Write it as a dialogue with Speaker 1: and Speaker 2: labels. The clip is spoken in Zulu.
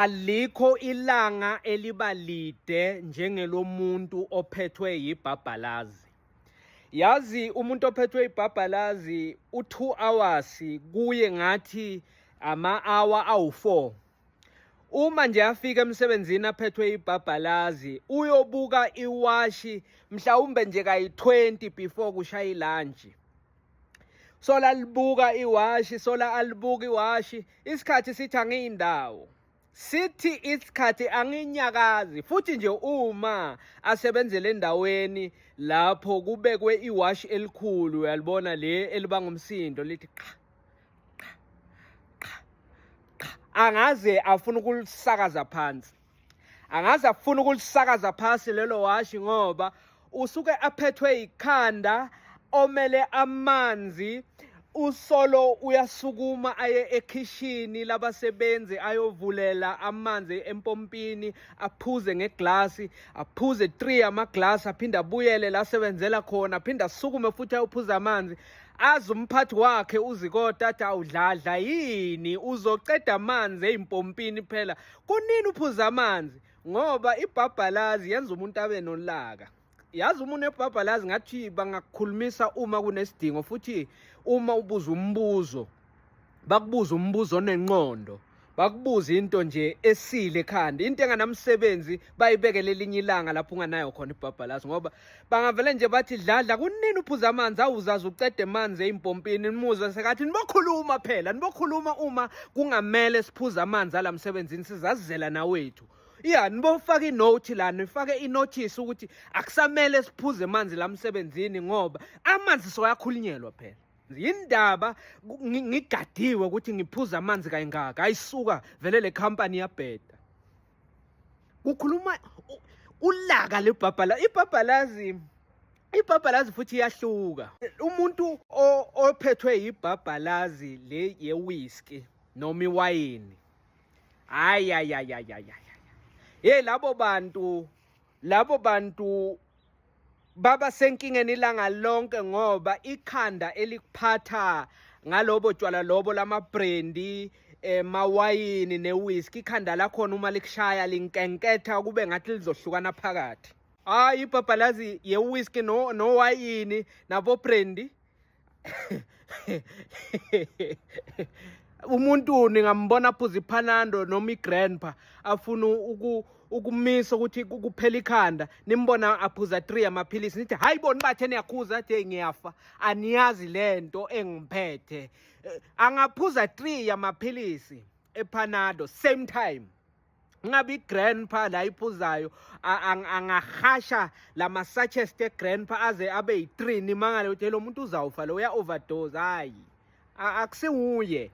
Speaker 1: Alikho ilanga eliba lide njengelomuntu ophethwe yibhabhalazi. Yazi umuntu ophethwe ibhabhalazi u-2 hours kuye ngathi ama-hour awu-4. Uma nje afika emsebenzini aphethwe ibhabhalazi uyobuka iwashi mhlawumbe nje kayi-20 before kushaya ilunch. Sola libuka iwashi, sola alibuka iwashi, isikhathi sithi angiyindawo. Sithi isikhathi anginyakazi futhi nje uma asebenzele endaweni lapho kubekwe iwashi elikhulu uyalibona le elibanga umsindo lithi qha qha qha qha angaze afuna ukulisakaza phansi. Angaze afuna ukulisakaza phasi lelo washi ngoba usuke aphethwe ikhanda omele amanzi usolo uyasukuma aye ekhishini labasebenzi ayovulela amanzi empompini aphuze ngeglasi aphuze 3 amaglasi aphinde abuyele la sebenzela khona aphinde asukume futhi ayophuza amanzi azi umphathi wakhe uzikota athi awudladla yini uzoceda amanzi eyimpompini phela Kunini uphuza amanzi ngoba ibhabhalazi yenza umuntu abe nolaka. Yazi umuntu ebhabhalazi ngathi bangakukhulumisa uma kunesidingo futhi uma ubuza umbuzo bakubuza umbuzo onenqondo bakubuza into nje esile ekhanda into enganamsebenzi bayibekele elinye ilanga lapho unganayo khona ibhabhalazi ngoba bangavele nje bathi dladla kunini uphuza amanzi awuzazi uqede amanzi eyimpompini nimuzwe sekathi nibokhuluma phela nibokhuluma uma kungamele siphuze amanzi ala msebenzini sizazizela nawethu ya nibofaka inothi la nifake inotice ukuthi akusamele siphuze amanzi la msebenzini ngoba amanzi soyakhulunyelwa phela yindaba ngigadiwe ukuthi ngiphuza amanzi kayingaka ayisuka vele le company yabheda kukhuluma ulaka lebhabhala ibhabhalazi ibhabhalazi futhi iyahluka umuntu ophethwe yibhabhalazi le ye-whisky noma iwayini hayi hayi hayi hayi hayi hey labo bantu labo bantu baba senkingeni ilanga lonke ngoba ikhanda elikuphatha ngalobo tshwala lobo lamabrendi emawayini newhisky ikhanda lakhona uma likushaya linkenketha kube ngathi lizohlukana phakathi hayi ibhabhalazi ye-whisky nowayini nabo brandy umuntu ningambona aphuza iphanando noma igrandpa afuna ukumisa ukuthi kuphela ikhanda nimbona aphuza 3 amaphilisi nithi hayi bona bathe niyakhuza athi ngiyafa aniyazi lento engiphethe eh, angaphuza 3 yamaphilisi epanado same time ngabe igrandpa la iphuzayo angahasha lama sachets egrandpa aze abe yi-3 nimangale ukuthi lo muntu uzawufa lo uya overdose hayi akusiwuye.